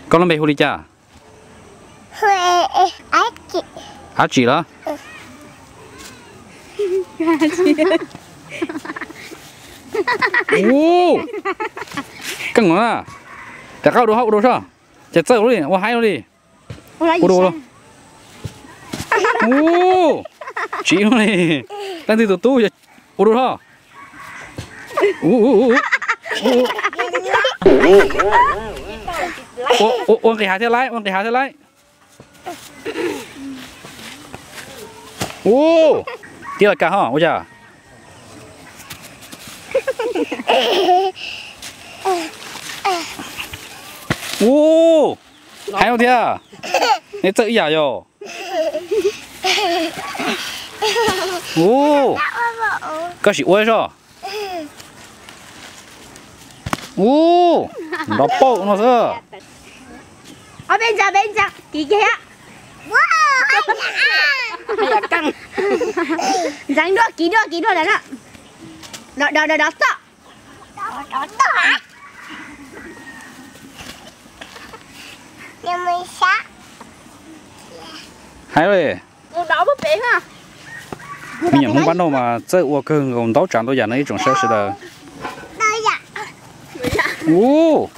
Koj lub npe hu li cas? Ab Tsim los? Ub, keej no na. Rov qab ua dua, ua dua soj. Ces txawj ua li, ua haib ua li. Ua dua, ua dua. Ub, tsis ua li. Leej twg tus tub, ua dua soj. Ua nqis hav thiab laiv, ua nqis hav thiab laiv. Ub, tib los kag ho ua cas. Ub, haib thiab. Neb txawj ib yam yom. Ub, koj sim ua soj. Ub, nrov paum no xwb. Ntxeev dua, kiv dua, kiv dua, dov, dov, dov toj. Haib li. Me nyuam Hmoob pab noj mas txawj ua kawg nkaus, ntaub tsav ntau yam no ib tsoom saib sawv daws. Ub,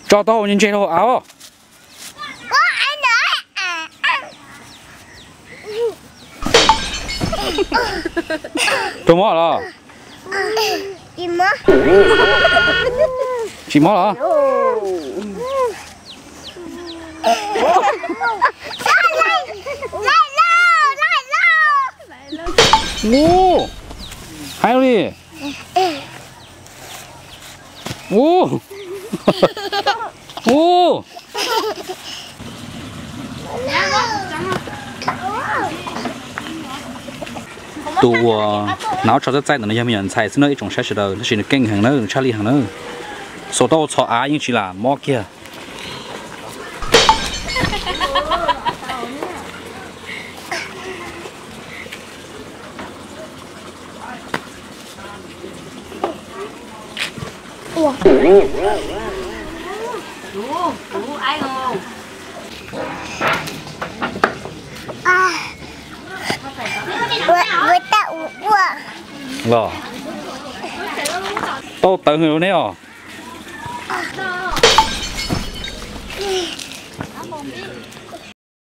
tso tau hau ntse rau hauv av. Raug mob los? Tsis mob los? Ub, haib li. Ub, ub. Tus uas hnav tsho txaij txaij ntawm no yog me nyuam ntxhais xwb na ib tsoom saib sawv daws, tab sis nws keej heev na, tshaj lij heev na. Xuas tau txhos av yeej tsis lam mob kiag. Los, tau tawv hwv neb os.